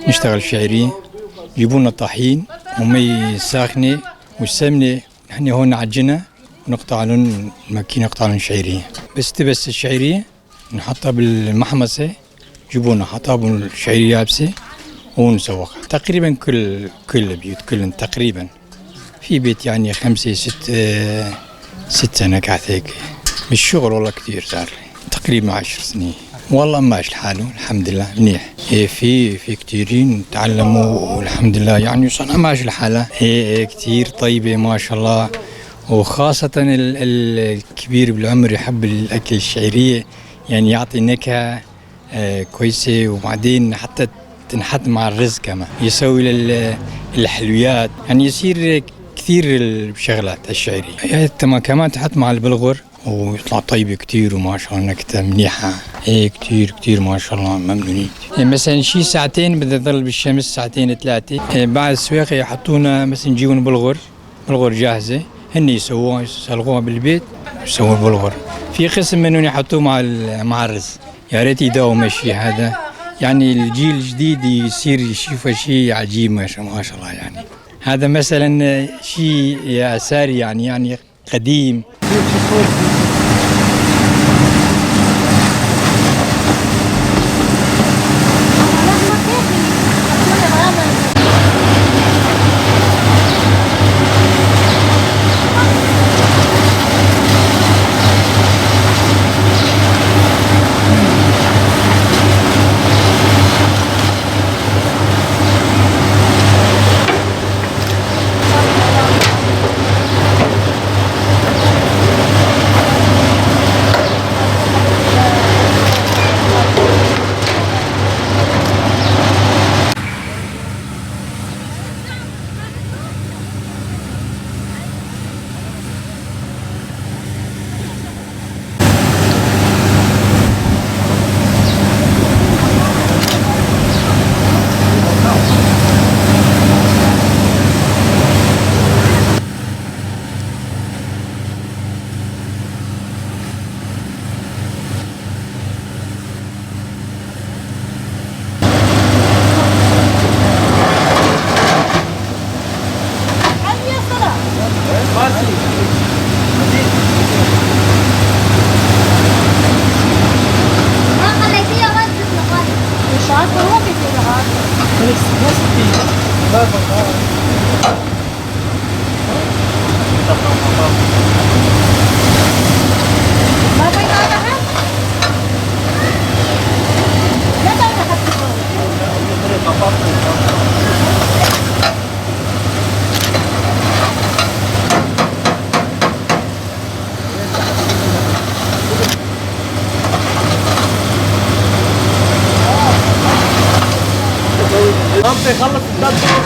نشتغل شعرية، يجيبوا لنا طحين ومي ساخنة والسمنة، نحن هون نعجنها ونقطع لهم الماكينة، نقطع لهم شعيرية. بس تبس الشعيرية نحطها بالمحمصة، يجيبوا لنا حطها الشعيرية يابسة ونسوقها. تقريبا كل البيوت كلهم تقريبا في بيت يعني 5 6 سنكات هيك. بالشغل والله كثير صار لي تقريبا 10 سنين. والله ماشي حاله الحمد لله منيح. إيه في كثيرين تعلموا والحمد لله، يعني صنعة ماشي لحالها. إيه كثير طيبة ما شاء الله، وخاصة الكبير بالعمر يحب الأكل الشعيرية، يعني يعطي نكهة كويسة، وبعدين حتى تنحط مع الرز كمان، يسوي الحلويات، يعني يصير كثير الشغلات الشعيرية. يعني كمان تحط مع البلغور ويطلع طيب كثير وما شاء الله نكتة منيحة. إيه كثير كثير ما شاء الله ممنونين. إيه مثلا شي ساعتين بدها تضل بالشمس، ساعتين 3. إيه بعد السواقة يحطونا مثلا يجيبون بلغور جاهزة، هن يسووها يسلقوها بالبيت يسووا البلغور. في قسم منهم يحطوه مع الرز. يا ريت يداوم الشيء هذا، يعني الجيل الجديد يصير يشوف شيء عجيب ما شاء الله. يعني هذا مثلا شيء يساري يعني قديم. خلص الدكتور.